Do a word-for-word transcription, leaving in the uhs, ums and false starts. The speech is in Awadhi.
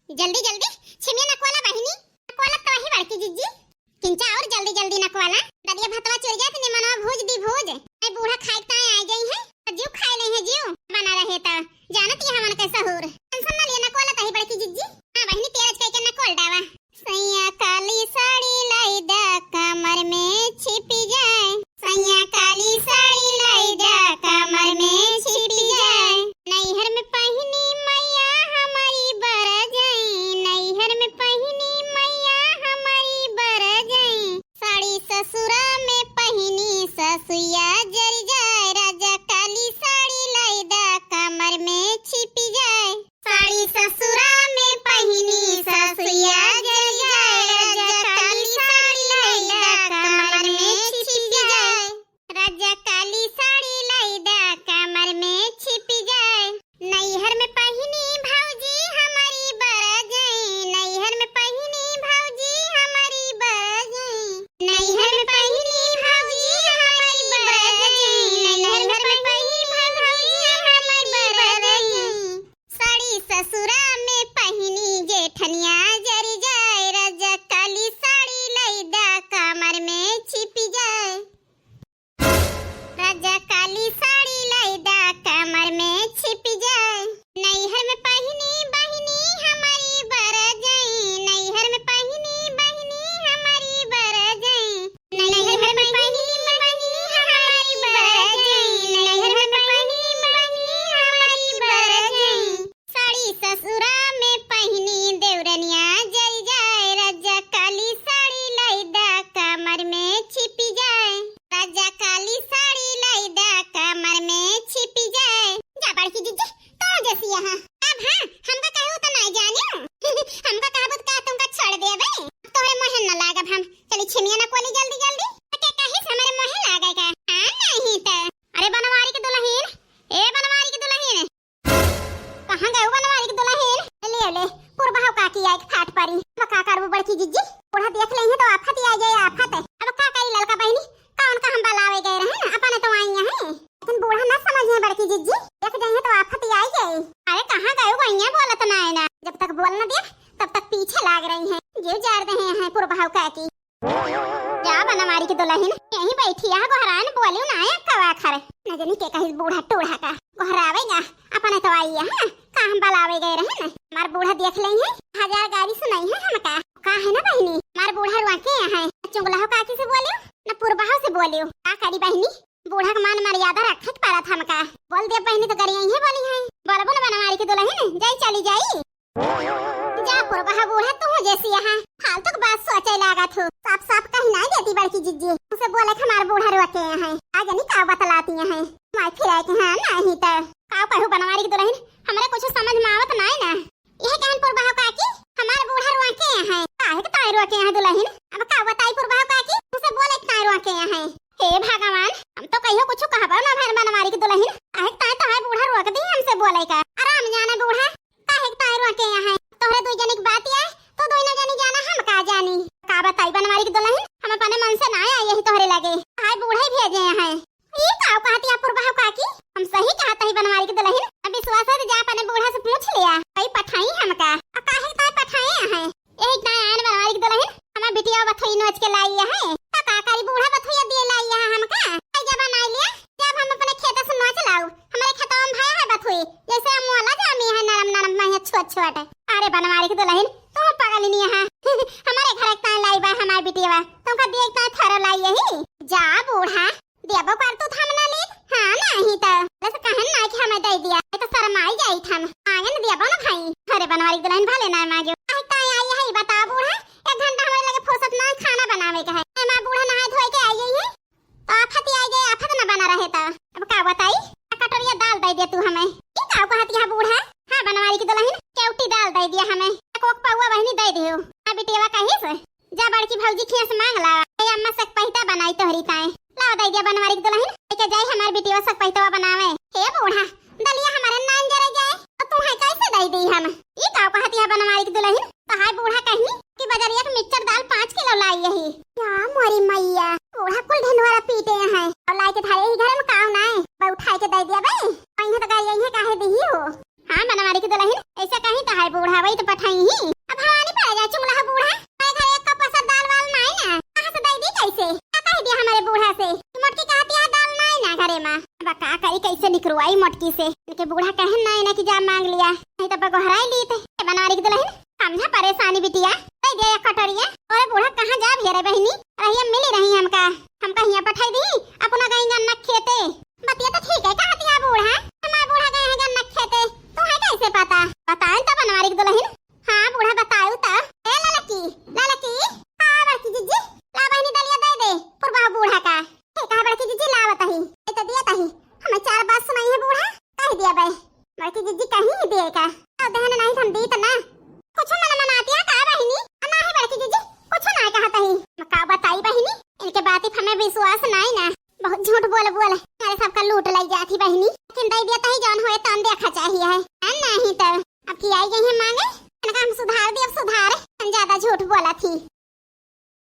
जल्दी जल्दी छिमिया नकवाला बहिनी, नकवाला तो ही बड़की जिज्जी। किंचा और जल्दी जल्दी नकवाला, दलिया भतवा चुर जात, निमनवा भूज दी भूज। ए बूढ़ा खाए ताए आ गई है, तो जीव खाए ले है जीव। बना रहे तो जानत ये हमन कैसा होर। टेंशन ना लिया, नकवाला तो ही बड़की जिज्जी। हाँ बहिनी, तेरज कह के नकवाल डावा। सैया काली साड़ी लाई दा, कमर में छिपी जाए। सैया काली साड़ी लाई दा, कमर में छिपी जाए। नैहर में पहिनी मैया हमारी बर जाई, नैहर में पहिनी मैया हमारी बर जाई। साड़ी ससुरा में पहिनी ससुया जर जाए, राजा काली साड़ी लाई दा, कमर में छिपी जाए। साड़ी ससुरा में पहिनी ससुया जर जाए, राजा काली साड़ी लाई दा, कमर में छिपी जाए। राजा काली साड़ी लाई दा, कमर में छिपी जाए। नैहर में पहिनी भौजी हमारी बर जाई, नैहर में पहिनी भौजी हमारी बर जाई। नैहर में पहिनी भौजी हमारी बर जाई, नैहर में पहिनी भौजी हमारी बर जाई। साड़ी ससुरा में पहिनी जेठनिया जर जाए, राजा काली साड़ी लाई दा, कमर में छिपी जाए। राजा काली साड़ी लाई दा, कमर में छिपी जाए। नैहर में पहिनी बहिनी हमारी बर जाई, नैहर में पहिनी बहिनी हमारी बर जाई। नैहर में पहिनी बहिनी हमारी बर जाई, नैहर में पहिनी बहिनी हमारी बर जाई। साड़ी ससुरा में पहिनी देवरनिया जर जाए, राजा काली साड़ी लाई दा, कमर में छिपी जाए। राजा काली साड़ी लाई दा, कमर में छिपी जाए। जा बड़की जिज्जी, तो जैसी यहाँ। अब हाँ, हमका कहू तो नहीं जानियो। हमका कहबू तो का तुमका छोड़ देबे? तोहरे मोहे न लागब हम। चली छिमिया नकवाली जल्दी जल्दी। तो के कहिस हमरे मोहे लागे का? हाँ नहीं तो। अरे बनवारी के दुल्हन, ए बनवारी के दुल्हन, कहाँ गए बनवारी के दुल्हन? ले ले, पुरबहू काकी आए के फाट परी। अब का करबू बड़की जिज्जी? बूढ़ा देख लेइहैं तो आफत ही आ जाए, आफत। अब का करी ललका बहिनी, कौन का हम बलावे गए रहे ना, अपने तो आई हैं। लेकिन बूढ़ा ना समझिहैं बड़की जिज्जी, देख जाइहैं तो आफत ही आ जाए। अरे कहाँ गए गइया, बोलत ना है ना। जब तक बोल न दिया, तब तक पीछे लाग रही हैं। जीव जाड़ दे हैं पुरबहू काकी। जा बनवारी के दुल्हन, यहीं बैठी है, गोहरान बोलियो ना है कवा खर। न जानी के कहिस बूढ़ा टूढ़ा का, गोहरावेगा, अपने तो आई है, हाँ? का हम बलावे गए रहे ना? हमार बूढ़ा देख लेइहैं, हजार गारी सुनाइहैं हमका। का है ना बहिनी, हमार बूढ़ा रुआ के यहाँ है, चुगला हो काकी से बोलियो, न पुरबहू से बोलियो, का करी बहिनी? बूढ़ा के मान मर्यादा रखे के पड़त हमका। बोल दे बहिनी तो गरिया ही बोली है, बोलबो न बनवारी के दुल्हन, जाई चली जाई। जा पुरबहा बूढ़ा, तू हो जैसी यहाँ फालतू के बात सोचे लागत हो। साफ साफ कही ना देती बड़की जिज्जी, उसे बोले कि हमार बूढ़ा रुआ के यहाँ है, आ जानी का बतलाती यहाँ है। माई फिराए के हाँ नहीं तो। का कहू बनवारी की दुल्हन, हमरे कुछ समझ में आवत ना है ना। यह कहन पुरबहा काकी, हमार बूढ़ा रुआ के यहाँ है। काहे के ताई रुआ के यहाँ दुल्हन? अब का बताई पुरबहा काकी, उसे बोले कि ताई रुआ के यहाँ है। हे भगवान, हम तो कहियो कुछ कहबो ना भर बनवारी की दुल्हन। काहे के ताई तोहार बूढ़ा रोक दी हमसे बोले का। आराम जाने बूढ़ा, काहे के ताई रोके यहाँ है? तोहरे दुई जनी की बात है, तो दुई ना जानी जाना हम का जानी। का बताई बनवारी की दुल्हन, हम अपने मन से ना आए यही तोहरे लगे। हाय बूढ़ा ही भेजे यहाँ है। ये का कहती है पुरबहा काकी? हम सही कहत ही बनवारी की दुल्हन। अब विश्वास है तो जा अपने बूढ़ा से पूछ लिया। कई पठाई हमका। आ काहे के ताई पठाए यहाँ है? यही ताई आयन बनवारी की दुल्हन, हमार बिटिया बथुई नोच के लाई है। तो का करी, बूढ़ा बथुइया दिए लाई है हमका। आई जब बनाई लिया, जब हम अपने खेत से नोच लाऊ, हमारे खेतवा में भया है बथुई, जैसे हम वाला जामी है नरम नरम में है छोट छोट। अरे बनवारी की दुल्हन, तुम पगल नहीं है। हमारे घर एक ताई लाई बा हमार बिटिया, तुमका देख ताई थरो लाई यही। जा बूढ़ा, देबो कर तू थामना ले? हाँ, नाही त। बस कहन ना कि हमें दे दिया, ये तो शर्माई जाई थाम। आगे न देबो ना भाई। अरे बनवारी दुल्हन भले ना मांगे। आई ताई आई है, बता बूढ़ा, एक घंटा हमारे लगे फुर्सत ना, खाना बनावे का है। ए माँ बूढ़ा नहाए धोए के आई है, तो आफत ही आई गई, आफत ना बना रहे तो। अब का बताई, आ कटोरिया दाल दे दे तू हमें। ये का कहत यहाँ बूढ़ा? हाँ बनवारी की दुल्हन, केवटी दाल दे दिया हमें, एक ओक पौवा बहिनी दे दियो। आ बिटिया कहिस, जा बड़की भौजी खिया से मांग ला, ए अम्मा सकपहिता बनाई तोहरी ताए। लाओ दे दिया बनवारी की दुल्हन, लेके जाई हमार बिटिया सकपहितवा बनावे। हे बूढ़ा, दलिया हमारे नान जरे जाए, तो तू है कैसे दे दी हम? ई का कहत है बनवारी की दुल्हन? तो हाय बूढ़ा कहीं कि बजरिया के मिक्सचर दाल पाँच किलो लाई यही। क्या मोरी मैया, बूढ़ा कुल ढिंढोरा पीटे हैं। और लाई के धारे ही घर में काव नाए, बा उठाए के दे दिया बे। कहीं तो गई यही काहे दी हो। हाँ, बनवारी की दुल्हन, ऐसे कहीं तो है बूढ़ा, वही तो पठाई ही। अब भवानी पड़े जाए चुंगला बूढ़ा। हमारे घरे एक कप असा दाल वाल नाई ना, कहाँ से दे दी कैसे? का कह दिया हमारे बूढ़ा से? मोटकी कहती है दाल नाई ना घरे मा। अब का करी, कैसे निकरवाई मोटकी से? इनके बूढ़ा कहे नाई ना कि जा मांग लिया, नहीं तो बगोहराई ली थे। बनवारी की दुल्हन, समझा परेशानी बिटिया, दे दे एक कटोरिया। अरे बूढ़ा कहाँ जा भी रे बहिनी, रहिया मिली रही हमका, हमका हियाँ पठाई दी अपना गई गन्ना खेते। बतिया तो ठीक है कहती है बूढ़ा, हमार बूढ़ा गए हैं गन्ना खेते, तू है कैसे पता? बताए तो बनवारी की दुल्हन। हाँ बूढ़ा बताऊ तो। ए ललकी, ललकी, हाँ बड़की जिज्जी, ला बहिनी दलिया दे दे, पुरबा बूढ़ा का। ठीक है बड़की जिज्जी, ला बताही, ए तो दिया तही, हमें चार बात सुनाई है बूढ़ा, कह दिया बे। बड़की जिज्जी कहीं ही दिए का, अब दहन नहीं हम दीत ना। कुछ मन मनाती है का बहिनी? आ, नाही बड़की जिज्जी, कुछ ना कहत ही। मैं का बताई बहिनी, इनके बात ही हमें विश्वास नहीं ना, बहुत झूठ बोल बोल हमारे सबका लूट लाई जाती बहिनी। लेकिन दे दिया तही जौन होए तौन देखा चाहिए है, आ, नहीं तो अब की आई गई है मांगे, इनका हम सुधार दिए, अब सुधार, हम ज्यादा झूठ बोला थी।